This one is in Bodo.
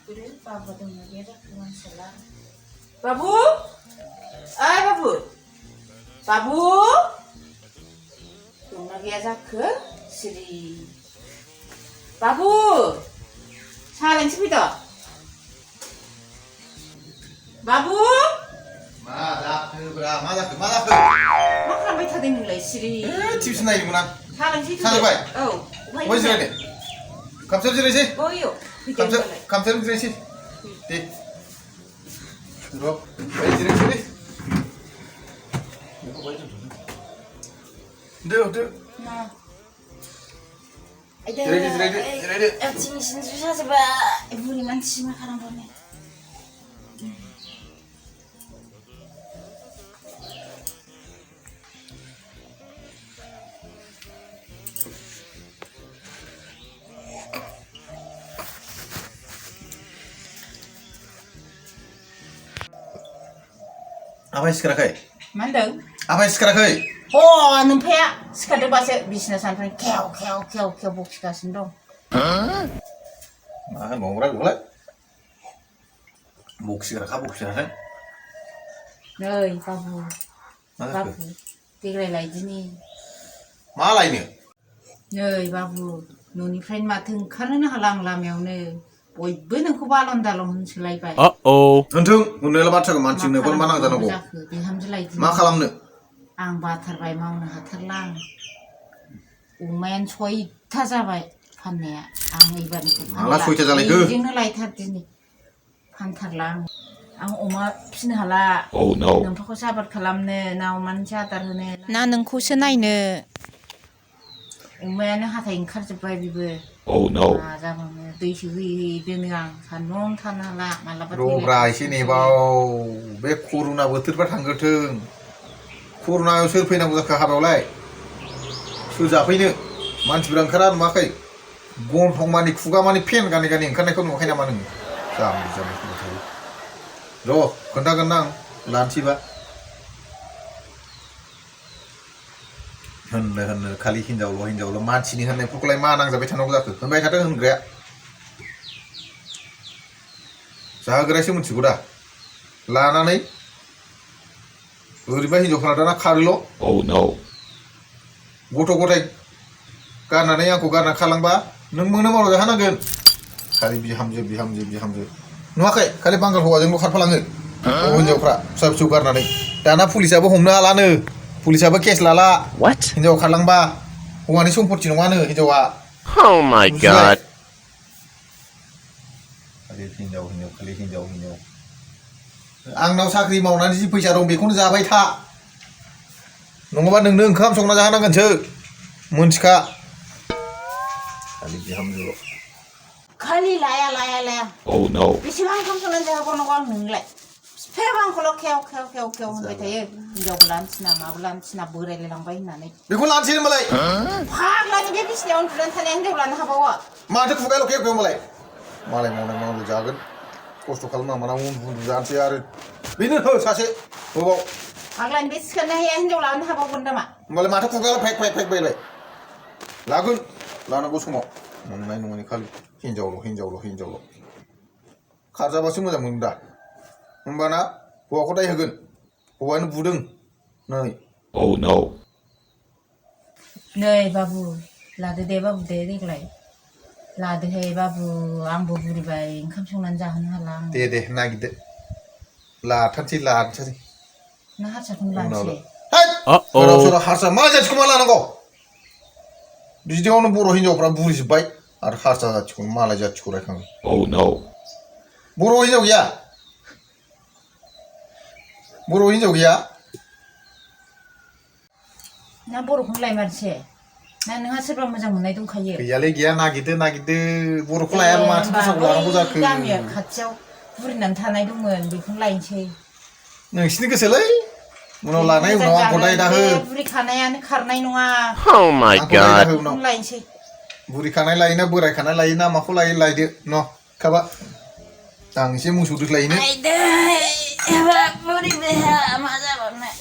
Kuri baba dong dia dah keluar selar. Babu, ay babu, babu, dong lagi aja ke sini. Babu, saling sepeda. Babu, 마다크. makan bayi tadi mulai sini. 집수 나이구나. 사ling sepeda. 사ling bayi. Oh, 어디 지내니? 감사를 지내지? Oh yuk, 감사를 지내지? 네. 들어. 어디 지내지? 이거 뭐야 좀 줘. 네. Nah. Ready. Sini susah sih, Ibu di mana sih makanan boleh? Apa sekarang? Mandang. Apa sekarang? Oh, numpaya sekarang bahasa bisnis sampai keo bukti kasih dong. Nah, mau ngurang boleh? Bukti sekarang. Nih, babu, tiga lagi nih. Malah ini. Nih, babu, noni friend mateng karena halang lamau nih. Boy, bener ku balon dalon selai bay. Untung, udah lepas cakap mancing nih, kalau mana jangan gua. Mak kalam nih. Ang batar bay mau nih haterlang. Umayan coy taza bay pannya. Ang iban ku. Malah coy taza lagi. Jingnya lagi tar dini. Pantarlang. Ang uma pin hala. Oh no. Nampak kau sabar kalam nih, nau mancia tarune. Na nengku senai nih. Umayan hatai ingkar jebai bibe. Oh no. Zaman दै sih dengan sanung tanah lah malah Dobra sini bau, be corona betul bertanggung. Corona yang survei nak buat kahar oleh. Sudah apa ini? Manci berangkaran makai. Gontong mani, kuga mani pen kan ini kan ekor makai nama ni. Jam. Loh, kena lanci ba. Hendak kali hinjau lo manci ni hendak pukul lima nang sampai canok zakut. Sampai kata hendak. Sahagrasi muncul dah. Lana ni. Uriba hinjau dana karilo. Oh no. Goto. Karena ni aku karena kalang ba. Nung mau dah hanagen. Kali bihamje. Nuakai kali banggal huwa jenglo karpalange. Oh hinjau pra. Saya cukar nani. Dana polis apa homna alane. Polis apa kes lala. What? Hinjau kalang ba. Huwa ni sumput cinungane hinjau wa. Oh my god. Kali hinjau. Angnau sakri maवनानै जि फैसा दं बेखौनो जाबाय था. नङाबा नोंनो ओंखाम संना जाहोनांगोनसो. मोनथिखा. Kali bihamje. kali laya. Oh no. Bisilang kamu sunan jago nongol nilai. Sepebang kalau keo hendak tayo. Jauh bulan cina berai lelang bayi nane. बेखौ लानोसै होनबालाय. Lagi dia bisnya on bulan tanya yang dia bulan apa wa? माथो खुगायल' खेव होनबालाय. मालाय मावनाय जागोन. खस्थ' खालामना माना उन जानोसै आरो. बेनो हो सासे. होबाव. Aglan bis kan yang dia bulan apa pun dah mak. होनबालाय माथो खुगायल' फेक बायलाय. लागोन. लानांगौ समाव. नंनाय नङैनि खालि हिनजावल'. खारजाबासो मोजां मोनो दा. होनबाना हौवाखौ दाय होगोन. हौवायानो बुदों. नै. Oh no. Nei babu, lada deh babu deh deglai. Lada hei babu, ang buburi bay, ingkam sunan jahan halang. दे नागिरदो. लाथारसै. Nah harus aku lansi. गोदाव सोराव हारसा मा जाथिखौ मा लानांगौ? बिदियावनो बर' हिनजावफ्रा बुरिजोब्बाय आरो हारसा जाथिखौ मालाय जाथिखौ रायखाङो. Oh no. बर' हिनजाव गैया? Nah borokun lai marse. Nah nengah serba macam mana itu kaya. गैयालै गैया नागिरदो बर'खौ लायाबा माथो दस्राखौ लानांगौ जाखो? गामिया खाथियाव बुरिनानै थानाय दंमोन बेखौनो लायनोसै. नोंसिनि गोसोलै उनाव लानाय उनाव आंखौ दाय दाहो. बुरि खानायानो खारनाय नङा. Oh my god. बेखौनो लायनोसै. बुरि खानाय लायोना बोराय खानाय लायोना माखौ लायदो न' खाबा आं एसे मोसौ दोस्लायनो. Aduh, buri beha, masa banget.